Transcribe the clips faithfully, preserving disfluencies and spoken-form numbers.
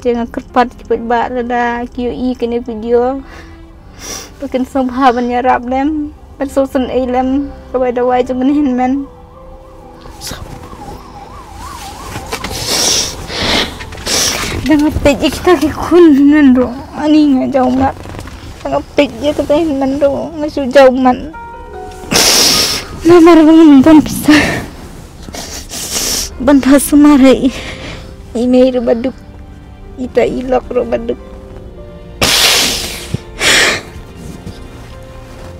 Te nga kyrpad ki paidbah lada ki ïohi kane video, ba kin sngewbha ban ïarap lem, ban sngewsynei lem, ka bai dawai jong kane hynmen. Da nga peit ïa kita ki khun hynmen ruh, ani nga jaw mat. Da nga peit ïa kita hynmen ruh, nga shu jaw mat. Namar ba ngam don pisa ban pha sumar ïa i mei ruh ba duk. Ita i lok ruh ba duk.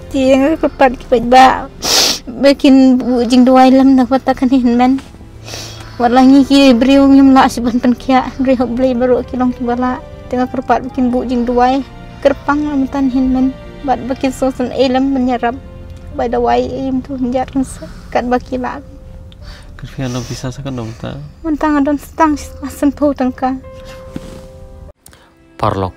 Te nga kyrpad ki paidbah ba kin buh jingduwai lem na ka bynta kane hynmen. Wat la ngi ki briew ngim lah shuh ban pynkhiah, hynrei hok Blei baroh ki long kiba lah. Te nga kyrpad ba kin buh jingduwai kyrpang na ka bynta kane hynmen. Bad ba kin sngewsynei lem ban ïarap. Bai dawai ïa i mynta hynjat kan sa katba ki lah. Kyrpang long pisa sa katno mynta? Mynta nga don sa tang san phew tyngka. Paralok,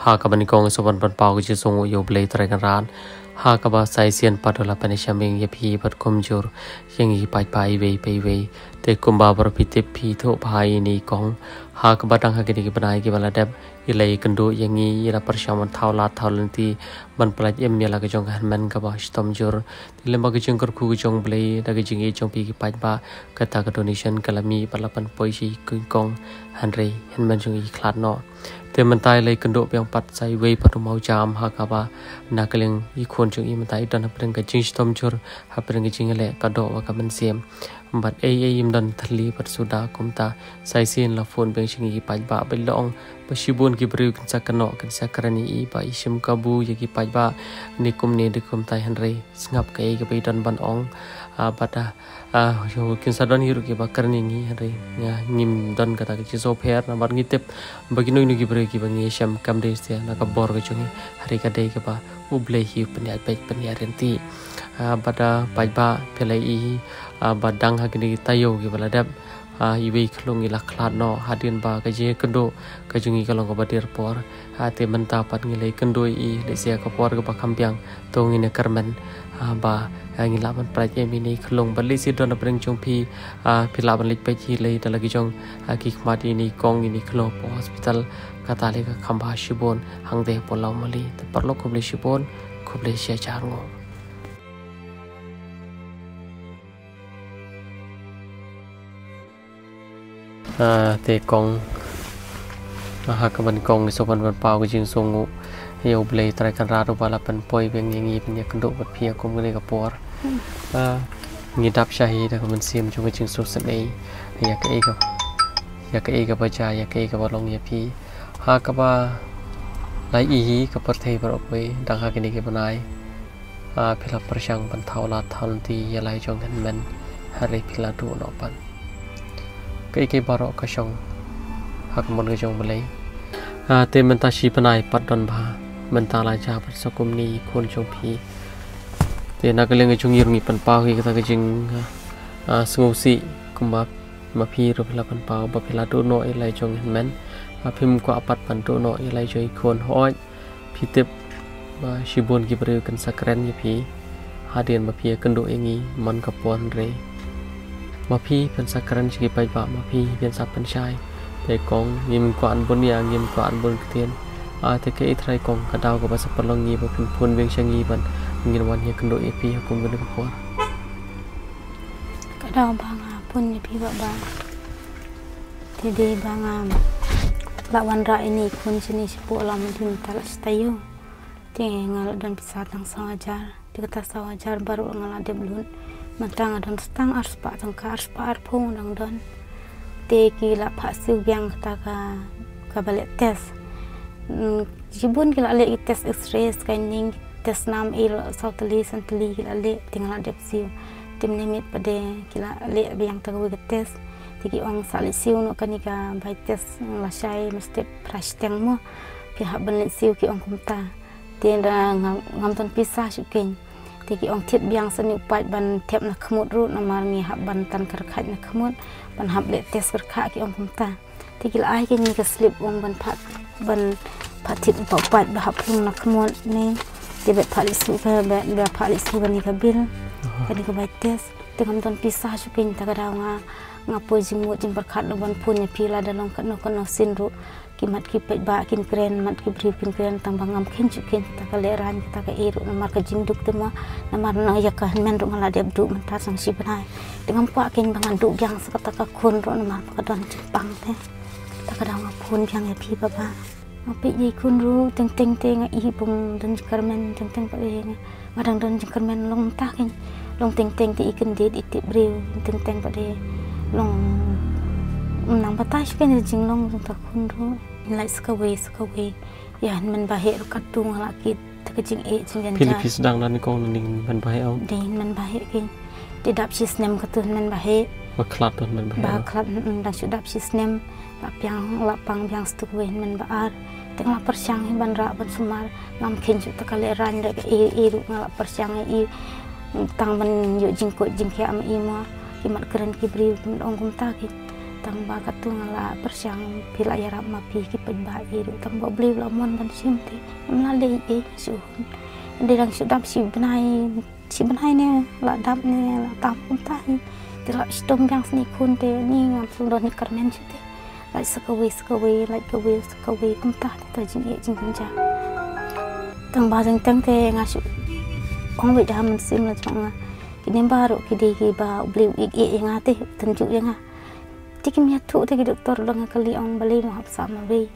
ha kaba nyngkong ngi sngewbha ban pynpaw ka jingsngewnguh ïa U Blei Trai Kynrad. Ha kaba sa shisien pat u la pynïashem ïa phi bad kumjuh ïa ngi ki paidbah iwei pa iwei. Te kumba baroh phi tip phi thuh bha ïa ine i kong. Ha kaba dang ha kine ki bnai kiba la dep, i la ïakynduh ïa ngi, i la pyrshang ban thaw lad thaw lynti ban pyllait im ïa la ka jong ka hynmen kaba shitom jur. Te lem bad ka jingkyrkhu ka jong U Blei, da ka jingïeit jong phi ki paidbah, kata ka donation ka la mih bad la pynpoi sha i kong, hynrei hynmen jong i khlad noh. Te mynta i la ïakynduh biang pat sa iwei pat u mawjam, ha kaba na ka liang i khun jong i mynta i don hapdeng ka jingshitom jur, hapdeng ka jingleh ka doh bad ka mynsiem. Bad ei ei im don thylli bad suda kumta. Sa shisien la phone biang sha ngi ki paidbah ba i la ong ba shibun ki briew kin sa kynnoh, kin sa kren ïa i ba i shim kabu ïa ki paidbah. Ni kumne ni kumta, hynrei sngap kaei kaba i don ban ong. Ah, bad ah, ah, kin sa don hi ruh kiba kren ïa ngi, hynrei nga ngim don kata ka jingsngewpher namar ngi tip ba kino kino ki briew kiba ngi ïashem kam dei satia na ka bor ka jong ngi, hynrei ka dei kaba U Blei hi u pynïaid peit pynïaid ryntih. Ah, bad ah, paidbah phi la ïohi, ah, ba dang ha kine ki taïew kiba la dep, ah, iwei i khyllung i la khlad noh hadien ba ka jingïakynduh ka jong i ka long kaba dier por. Ah, te mynta pat ngi la ïakynduh ïa i, lehse ha ka por kaba kham biang to ngin ïa kyrmen, ah, ba, ah, ngin lah ban pyllait im ïa ine i khyllung. Bad lehse don hapdeng jong phi, ah, phi lah ban leit peit hi lei da la ki jong, ah, ki khmat ïa ine i kong, ine i khyllung hapoh hospital. Kata lei ka kham bha shibun hangtei hapoh Lawmali. Te paralok, khublei shibun, khublei shihajar nguh. Ah, te kong, ah, ha kaba nyngkong ngi sngewbha ban pynpaw ka jingsngewnguh ïa U Blei Trai Kynrad uba la pynpoi biang ïa ngi ban ïakynduh bad phi ha kum kane ka por. Ah, ngi dap sha hi da ka mynsiem jong ka jingsngewsynei ïa kaei ka, ïa kaei kaba jia, ïa kaei kaba long ïa phi. Ha kaba la ïohi ka pyrthei baroh kawei, dang ha kine ki bnai, ah, phi la pyrshang ban thaw lad thaw lynti ïa la i jong hynmen, hynrei phi la duh noh pat. Kaei kaei baroh ka shong ha ka mon ka jong U Blei. Ah, te mynta shi bnai pat don bha, mynta la jia pat sa kumne i khun jong phi. Te na ka liang ka jong ngi ruh ngi pynpaw hi kata ka jing, ah, sngewsih kumba ma phi ruh phi la pynpaw ba phi la duh noh ïa la i jong hynmen. Ah, phim kwah pat ban duh noh ïa la i jong i khun, hooid. Phi tip ba shibun ki briew kin sa kren ïa phi hadien ba phi ïakynduh ïa ngi man ka por, hynrei ma phi phin sa kren sha ki paidbah, ma phi phin sa pynshai. Te kong, ngim kwah ban bun ïa, ngim kwah ban bun ktien. Ah, te kaei trai kong, ka daw kaba sa pynlong ngi ba phin phone biang sha ngi ban ngin wan ïakynduh ïa phi ha kum kane ka por? Ka daw ba nga phone ïa phi ba, ba te dei ba nga la wanrah ïa ine i khun shane shapoh Lawmali mynta la shi taïew. Te nga la don pisa tang saw hajar. Te kata saw hajar baroh nga la dep lut. Mynta nga don sa tang arspah tyngka, arspah arphew nga dang don. Te ki la phah siew biang kata ka, kaba leh test. Mm, shibun ki la leh ki test X-ray, scanning, test nam, eh, saw tylli san tylli ki la leh, te nga la dep siew. Te mynne miet pat de ki la leh biang kata kawei ka test. Te ki ong sa leit siew noh kane ka bai test, lashai mynstep phra shiteng mo. Phi hap ban leit siew, ki ong kumta. Te da nga, ngam don pisa shuh keiñ. Te ki ong thied biang sa une u paip ban thep na khmut ruh, namar ngi hap ban tan kyrkhat na khmut, ban hap leh test kyrkhat, ki ong kumta. Te ki la ai keiñ ine ka slip, ong ban phah, ban phah thied u paip ba hap phlung na khmut ne. Te bad phah leit siew ka, bad, bad phah leit siew kane ka bill, kane ka bai test. Te ngam don pisa shuh keiñ, ta ka daw nga, nga poi jingmut jingpyrkhat ruh ban phone ïa phi, lada long kano kano sien ruh. Ki mat ki paidbah kin kren, mat ki briew kin kren, tang ba ngam kheiñ shuh kheiñ kata ka lehraiñ, kata ka ei ruh, namar ka jingduk te mo, namar na ïa ka hynmen ruh nga la dep duh mynta tang shi bnai. Te ngam kwah kheiñ ba ngan duh biang sa kata ka khun ruh, namar ba ka don jingpang te. Kata ka daw nga phone biang ïa phi Baba. Nga peit ïa i khun ruh, teng teng te nga i bym don jingkyrmen, teng teng pat de nga, nga dang don jingkyrmen long mynta kheiñ. Long teng teng te i kyndit i tip briew, teng teng pat de long, ym nang batai shuh kheiñ ka jinglong jong kata ka khun ruh. Lait sa kawei sa kawei. Ïa hynmen ba heh ruh katto nga la kit, te ka jingeh jingjan. Phi la phi sdang da nyngkong na ding hynmen ba heh, au? Ding hynmen ba heh kheiñ. Te dap shi snem katto hynmen ba heh. Ba khlad to hynmen ba heh. Ba khlad, mm, dang shu dap shi snem. La pang, la pang biang sa tu kawei hynmen ba ar. Te nga la pyrshang hi ban rah ban sumar. Ngam kheiñ shuh kata ka lehraiñ, ka ei ei ruh nga la pyrshang hi, tang ban ïoh jingkoit jingkhiah ma i mo. Ki mat kren ki briew ki mat ong kumta kheiñ. Tang ba katto nga la pyrshang, phi la ïarap ma phi ki paidbah ei ruh, tang ba U Blei u la mon ban shim te. Ngam lah leh ei ei shuh. Hynrei dang shu dap shi bnai, shi bnai ne la dap ne la tam kumta hi. Te la shitom biang sni khun te, ni ngam shu don jingkyrmen shuh te. Lait sa kawei sa kawei, lait kawei sa kawei, kumta te, ta jingeh jingjynjar. Tang ba teng teng te nga shu ong beit ha mynsiem la jong nga, kine baroh ki dei kiba U Blei u ïeit ïa nga te, u tynjuh ïa nga. Te kim ïathuh te ki doktor, la nga kylli ong balei mo hap sah marwei.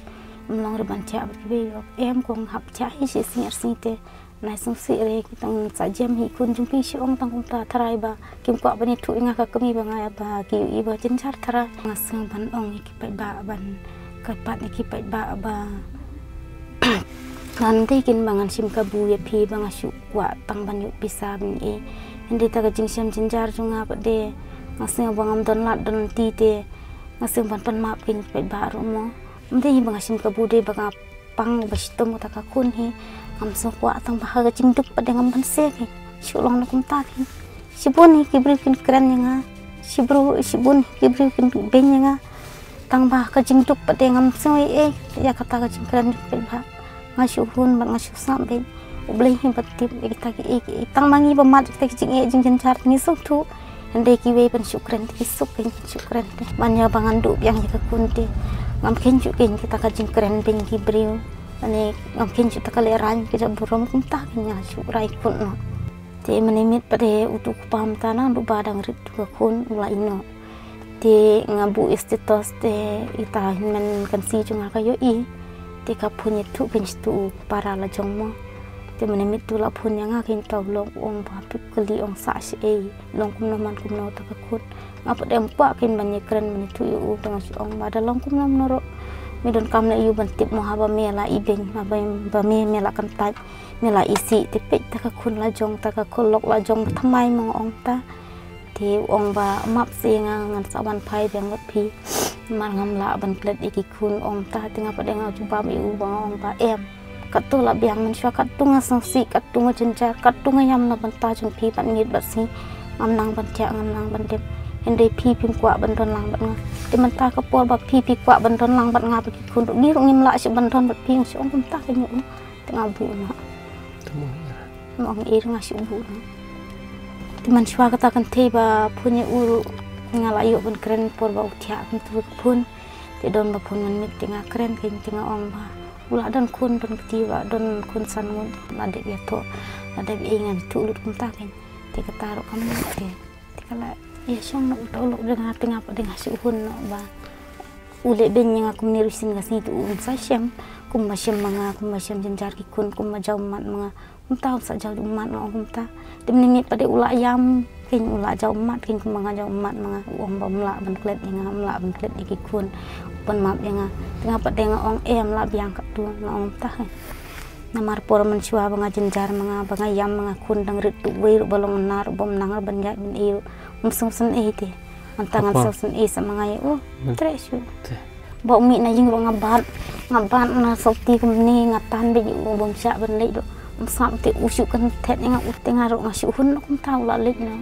Ym long re ban thiah bad kiwei. Em, kong hap thiah hi shi sngi ar sngi te. Nai sngewsih re, ki tang sa jem hi khun jong phi, shu ong tang kumta. Tharai ba kim kwah ban ïathuh ïa nga ka kmie ba nga, ba ki ïohi ba jynjar tharai. Nga sngew ban ong ïa ki paidbah, ban kyrpad ïa ki paidbah ba ngan dei kin ba ngan shim kabu ïa phi ba nga shu kwah tang ban ïoh pisa ban ïoh ei. Hynrei ta ka jingshem jynjar jong nga pat de, nga sngew ba ngam don lad don lynti te, nga sngew ban pan map ïa ki paidbah ruh mo. Ym dei ba nga shim kabu, dei ba nga pang ba shitom kata ka khun hi. Ngam sngewkwah, tang ba ha ka jingduk pat de ngam ban seh hi. Shu long na kumta hi. Shibun hi ki briew kin kren ïa nga. Shibru, shibun hi ki briew kin beiñ ïa nga. Tang ba ha ka jingduk pat de ngam sngew ei ei ïa kata ka jingkren jong ki paidbah. Nga shu hun bad nga shu sngap beit. U Blei hi ba tip ïa kita kiei kiei. Tang ma ngi ba mad ïa kita ki jingeh jingjynjar ngi sngewthuh. Hynrei kiwei ban shu kren te ki suk kein, ban shu kren te. Ban ïa ba ngan duh biang ïa ka khun te. Ngam kheiñ shuh kein kita ka jingkren beiñ ki briew. Mane ngam kheiñ shuh ta ka lehraiñ ka jingburom kumta kein, nga shu rai khun noh. Te mynne miet pat de utu u kpa mynta naduh ba dang rit utu ka khun u la ïeh noh. Te nga buh ïa status te ita hynmen kan si jong nga ka ïohi. Te ka phone ïathuh kein sha utu u para la jong mo. Te mynne miet utu la phone ïa nga kein, uta u lok, u ong ba phi kylli ong sah shaei, long kumno man kumno ta ka khun. Nga pat de ym kwah kein ban ïakren ban ïathuh ïa u, te nga shu ong ba da long kumno kumno ruh, me donkam leh ïa u ban tip mo, haba me la ibeiñ, haba me, me la kyntait, me la isih, te peit ta ka khun la jong, ta ka khun lok la jong, ba thymmai mo, nga ong ta. Te u ong ba map se nga, ngan sa wan phai biang bad phi. Namar ngam lah ban klet ïa ki khun, ong ta. Te nga pat de nga jubab ïa u ba nga ong ba em. Katto la biang mynshuwa, katto nga sngewsih, katto nga jynjar, katto nga ïam na bynta jong phi bad miet bad sngi. Ngam nang ban thiah, ngam nang ban dep. Hynrei phi phim kwah ban don lang bad nga. Te mynta ka por ba phi phi kwah ban don lang bad nga bad ki khun ruh, ngi ruh ngim lah shuh ban don bad phi, nga shu ong kumta kein ïa u. Te nga buh noh. Te mo ïa. Mo ong ïa nga shu buh noh. Te mynshuwa kata kynthei ba phone ïa u ruh nga la ïoh ban kren por ba u thiah kumta ka phone. Te don ba phone mynmiet te nga kren kein te nga ong ba u la don khun, don kti, u la don khun san ngut, la dep ïathoh, la dep ei, ngan ïathuh lut kumta kein. Te kata ruh kam mut te. Te ka la ïashong noh uta u lok jong nga, te nga pat de nga shu hun noh ba u leh beiñ ïa nga kumne ruh shisien ka sngi, te un sa shem kumba shem ma nga, kumba shem jynjar ki khun, kumba jaw ummat ma nga. Kumta un sa jaw ummat, nga ong kumta. Te mynne miet pat de u la ïam kein, u la jaw ummat kein kumba nga jaw ummat ma nga. U ong ba um lah ban klet ïa nga, um lah ban klet ïa ki khun, u pan map ïa nga. Te nga pat de nga ong em, lah biang katto, nga ong kumta. Namar por mynshuwa ba nga jynjar ma nga, ba nga ïam ma nga, khun dang rit, uwei ruh ba long na ruh, bym nang ruh ban ïaid ban ïeh ruh, um sngewsynei te. Mynta ngan sngewsynei sa ma nga ïa u. Treh shuh. Te ba u mih na ïing ruh nga bat, nga bat na sopti kumne, nga tan beit ïa u, bym shah ban leit ruh. Um sngap te u shu kynthet ïa nga, u te nga ruh nga shu hun noh kumta, u la leit noh.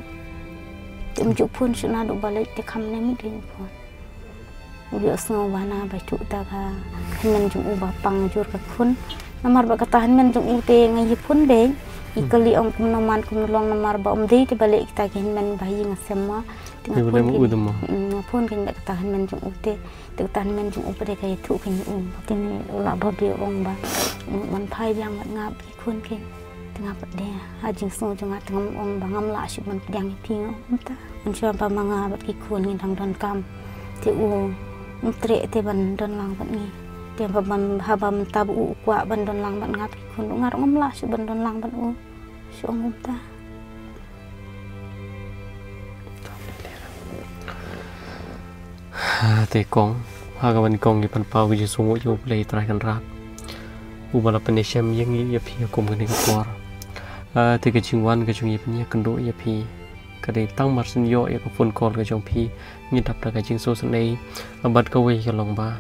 Te um ju phone shuh naduh ba leit, te kham ne miet ruh phone. U ïohsngew ba na ba shu ta ka hynmen jong u ba pang jur ka khun. Namar ba kata hynmen jong u te nga ïa phone beit, i kylli ong kumno man kumno long, namar ba um dei te ba leh kita ki hynmen ba ïing ha sem ma. Te nga phone kein, mm, nga phone kein bad kata hynmen jong u te. Te kata hynmen jong u pat de ka ïathuh kein ïa u. Te une u la babe u ong ba, mm, wan phai biang bad nga bad ki khun kein. Te nga pat de ha jingsngew jong nga te ngam ong ba ngam lah shuh ban pdiang ïa phi, nga ong kumta. Mynshuwa ba ma nga bad ki khun ngi dang donkam. Te u, um treh te ban don lang bad ngi. Te haba, haba mynta ba u, u kwah ban don lang bad nga bad ki khun ruh nga ruh ngam lah shuh ban don lang bad u. Shu ong kumta. Te kong, ha kaba nyngkong ngi pynpaw ka jingsngewnguh ïa U Blei Trai Kynrad, uba la pynïashem ïa ngi ïa phi ha kum kane ka por. Ah, te ka jingwan ka jong ngi pynïakynduh ïa phi ka dei tang mar shen ïoh ïa ka phone call ka jong phi, ngi dap da ka jingsngewsynei. Bad kawei ka long ba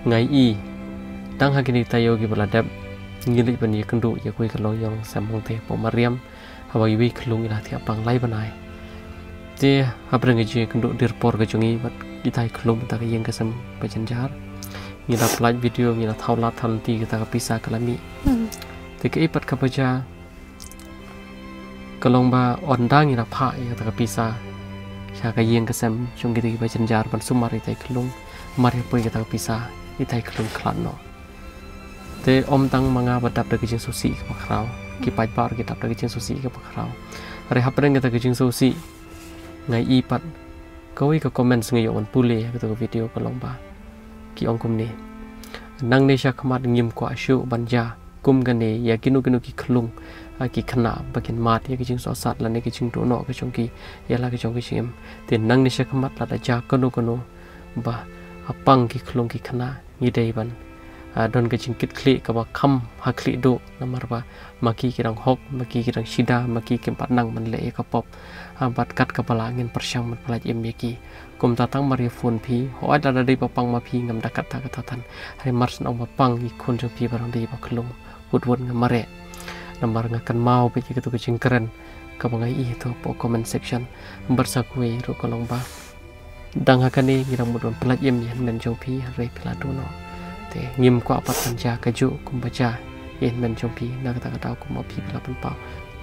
nga ïohi tang ha kine ki taïew kiba la dep ngi leit ban ïakynduh ïa kawei ka longïing longsem hangtei hapoh Mariam, haba iwei i khyllung i la thiah pang lai bnai. Te hapdeng ka jingïakynduh dien por ka jong ngi bad kita i khyllung mynta ka ïing ka sem ba jynjar, ngi la pyllait video, ngi la thaw lad thaw lynti, kata ka pisa ka la mih. Hmm. Te kaei pat kaba jia ka long ba ynda ngi la phah ïa kata ka pisa sha ka ïing ka sem jong kita kiba jynjar ban sumar ïa ita i khyllung, mar ïa poi kata ka pisa ita i khyllung khlad noh. Te ym tang ma nga ba dap da ka jingsngewsih kaba khraw, ki paidbah ruh ki dap da ka jingsngewsih kaba khraw. Hynrei hapdeng kata ka jingsngewsih nga ïohi pat kawei ka comments nga ïoh ban pule ha kata ka video ka long ba ki ong kumne: Nangne shakhmat ngim kwah shuh ban jia kum kane ïa kino kino ki khyllung, ah, ki khynnah ba kin mad ïa ka jingsohsat lane ka jingduh noh ka jong ki ïa la ka jong ka jingim. Te nangne shakhmat lada jia kano kano ba ha pang ki khyllung ki khynnah ngi dei ban, ah, don ka jingkitkhlieh kaba kham ha khlieh duh, namar ba ma ki ki dang hok, ma ki ki dang shida, ma ki kim pat nang ban leh ïa ka pop. Ah, bad kat kaba lah ngin pyrshang ban pyllait im ïa ki. Kumta tang mar ïa phone phi, hooid lada dei ba pang ma phi ngam da kata kata than. Hynrei mar shen ong ba pang i khun jong phi ba dang dei ba khyllung, wut wut nga mareh. Namar nga kynmaw beit ïa katu ka jingkren kaba nga ïohi hapoh comment section. Bad sa kawei ruh ka long ba dang ha kane ngi dang mut ban pyllait im ïa i hynmen jong phi, hynrei phi la duh noh. Te ngim kwah pat ban jia kajuh kumba jia ïa i hynmen jong phi na kata ka daw kumba phi, phi la pynpaw.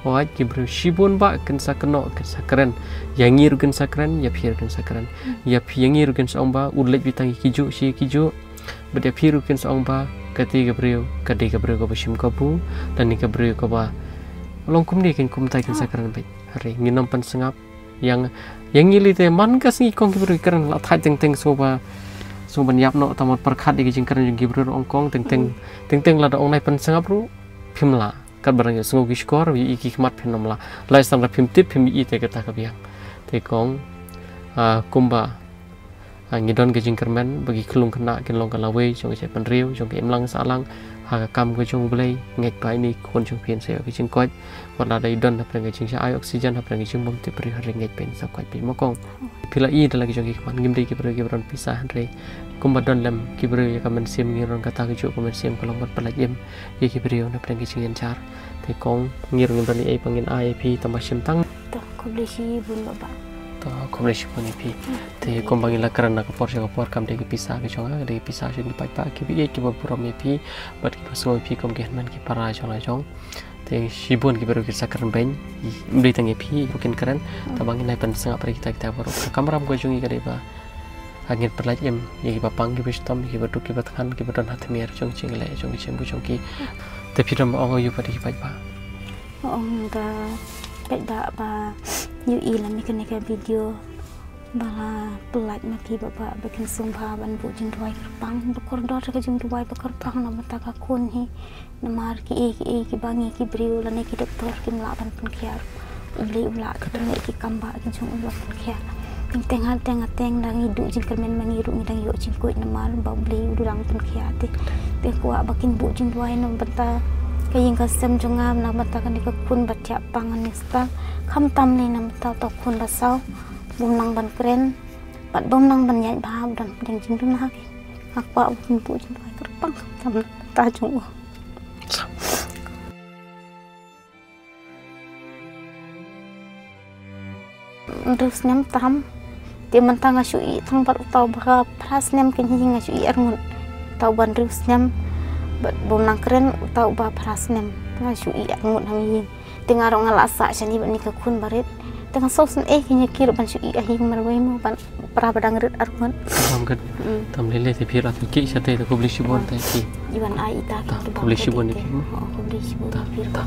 Hooid, ki briew shibun bah kin sa kynnoh, kin sa kren. Ïa ngi ruh kin sa kren, ïa phi ruh kin sa kren. Ïa phi, ïa ngi ruh kin sa ong ba u leit beit tang ïa kijuh shi kijuh. Bad ïa phi ruh kin sa ong ba kata ka briew ka dei ka briew kaba shim kabu, lane ka briew kaba long kumne, kin kumta kin sa kren beit. Hynrei ngin ym pynsngap. Ïa, ïa ngi lei te man ka sngi kong ki briew ki kren la thait teng teng, sngewbha, sngewbha ban ïap noh, tang ban pyrkhat ïa ki jingkren jong ki briew ruh ong kong, teng teng, teng teng lada ong nai pynsngap ruh phim lah. Katba dang ïohsngew ki shkor, ïohi ki khmat phin ym lah. Lait san da phim tip, phim ïohi te kata ka biang. Te kong, ah, kumba, ah, ngi don ka jingkyrmen ba ki khyllung khynnah kin long ka lawei jong ka jaitbynriew, jong ka imlang sahlang, ha ka kam ka jong U Blei, ngeit ba ine i khun jong phi yn sa ïoh ka jingkoit. Wat lada i don hapdeng ka jingshah ai oxygen, hapdeng ka jingbymtip briew, hynrei ngeit ba yn sa koit beit ma kong. Phi la i da la ki jong ki khmat, ngim dei ki briew kiba don pisa, hynrei kumba don lem ki briew ïa ka mynsiem, ngi don kata kajuh ka mynsiem ka long ban pyllait im ïa ki briew na pdeng ki jingïaid jar. Te kong, ngi ruh ngim don ei ei ba ngin ai ïa phi, tang ba shim tang. To, khublei shibun Bah Bah. To, khublei shibun ïa phi. Hmm. Te kumba ngi la kren na ka por sha ka por, kam dei ki pisa ki jong nga, ka dei ki pisa jong ki paidbah kiba ïeit, kiba burom ïa phi bad kiba sngew ïa phi kum ki hynmen ki para jong la jong. Te shibun ki briew ki sa kren beiñ, ym dei tang ïa phi ba kin kren, hmm, tang ba ngin ai pynsngap ïa kita kita baroh. Ka kamram ka jong ngi ka dei ba ngin pyllait im ïa kiba pang kiba shitom, ïa kiba duk kiba thngan, kiba don ha tmier jong ki jingleh jong ki jingim jong ki. Te phi don ba ong aïu pat ïa ki paidbah? Ong da paidbah ba ïohi lem ïa kane ka video ba la pyllait ma phi Bah Bah, ba kin sngewbha ban buh jingduwai kyrpang, ba kordor ka jingduwai ba kyrpang na bynta ka khun hi. Namar kiei kiei kiba ngi ki briew lane ki doktor kim lah ban pynkhiah, U Blei u lah, ki tnga ki kam ba ki jong u ban pynkhiah. Teng teng ha teng ha teng da ngi duh jingkyrmen ma ngi ruh ngi dang ïoh jingkoit namar ba U Blei u dang pynkhiah te. Te kwah ba kin buh jingduwai na bynta ka ïing ka sem jong nga, na bynta kane ka khun ba thiah pang hangne sha ta. Khamtam lei na bynta uta u khun ba saw. Bym nang ban kren bad bym nang ban ïaid bha, u don pdeng jingduna ha ki. Nga kwah ba kin buh jingduwai kyrpang khamtam na bynta jong u. Hynriew snem tam. Te mynta nga shu ïeh tang bad uta uba phra snem kein hi, nga shu ïeh arngut. Uta uba hynriew snem bad bym nang kren, uta uba phra snem nga shu ïeh arngut hangne. Te nga ruh nga la sah shane bad kane ka khun barit. Te nga sngewsih eh ki ïa ki ruh ban shu ïa hi marwei mo ban pra ba dang rit arngut. Tam kat. Tam lele te phi rat ki sha te khublei shibun te ki. Iwan ai ita ki. Khublei shibun ki. Khublei shibun phi ruh.